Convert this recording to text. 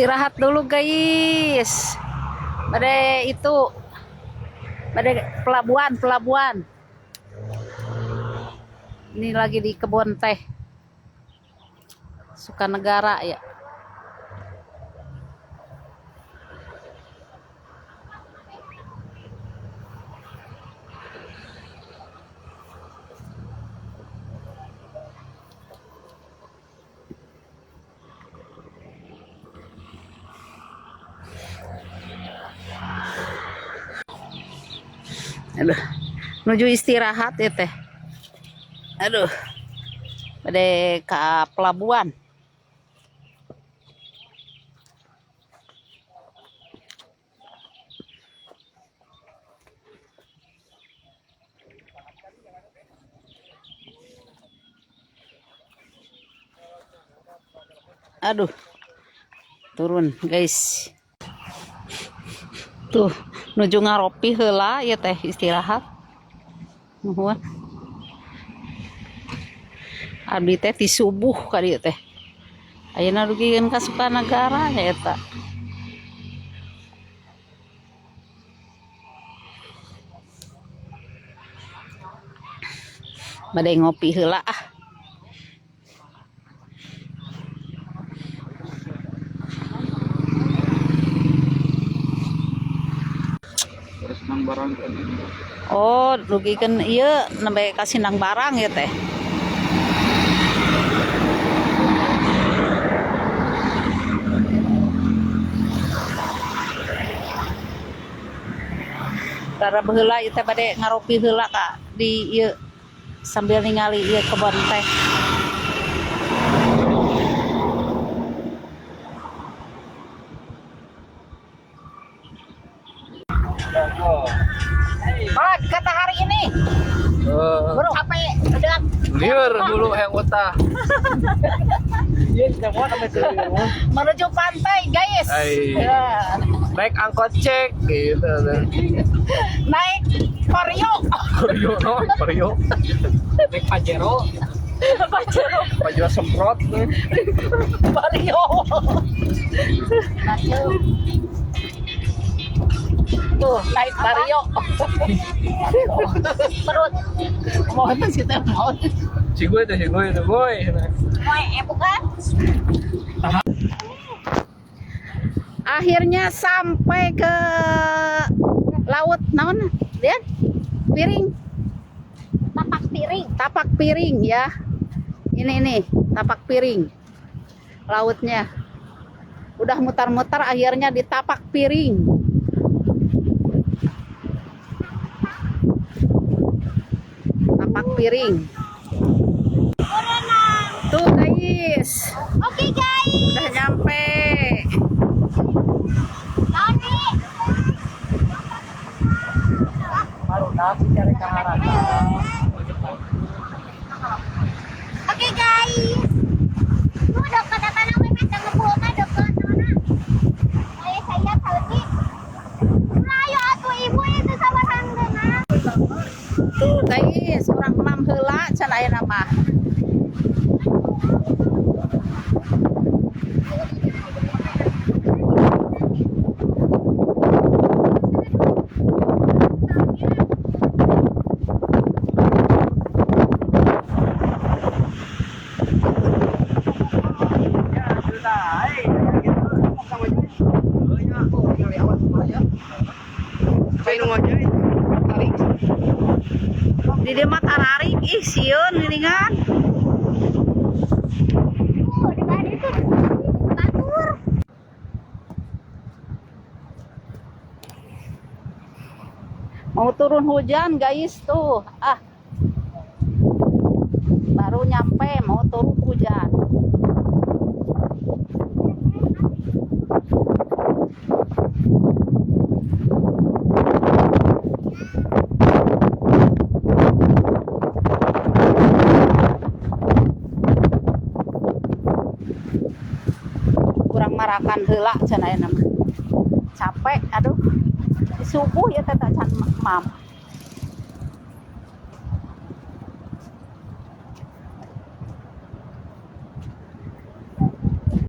Istirahat dulu, guys. Pada itu, pada pelabuhan, pelabuhan. Ini lagi di kebun teh Sukanegara ya. Aduh, menuju istirahat ya teh. Aduh, pada ke pelabuhan. Aduh, turun guys. Tuh, nuju ngaropi heula ya teh, istirahat. Nuhun. Abdi teh ti subuh ka dieu teh. Ayeuna dugikeun ka Sukanagara nya eta. Bade ngopi heula ah. Terus nang barang kan. Oh, dugikeun ieu nembe ka Sindang Barang ya teh. Tara baheula ieu teh bade ngaropi heula ka di ieu sambil ningali ieu kebon teh. Oh, kata hari ini Eh, capek udah. Lieur dulu yang utah. Menuju pantai, guys. Hai. Ya. Naik angkot cek gitu. Naik Vario. Vario, no, Vario. Naik Pajero. Pajero. Pajero semprot. Vario. Tuh, naik Vario. Perut. Mau itu sih teh mau. Si gue tuh, si gue tuh, boy. Bukan. Akhirnya sampai ke laut naon, Dian? Piring. Tapak Piring. Tapak Piring ya. Ini nih, Tapak Piring. Lautnya. Udah mutar-mutar akhirnya di Tapak Piring. Tapak Piring. Tuh guys, Oke guys. Udah nyampe. Tony. Baru nasi cari kaharan. Oke guys. Tuh dekat tanah memang ngebulna dekat mana? Saya saya salki. Ayo atuh ibu itu sama handena. Tuh guys, urang mam heula can aya mah. Ya, sudah. Hei, gitu. Sama aja. Oh, ya, oh, tinggal awas aja. Saya nunggu aja. Tarik. Di dieu mah tararik ih sieun geuningan. Tuh, di bawah itu batur. Mau turun hujan guys tuh. Ah. Baru nyampe mau turun hujan. Kurang marakan heula cenah aya mah. Capek aduh. Di subuh ya teh can mam.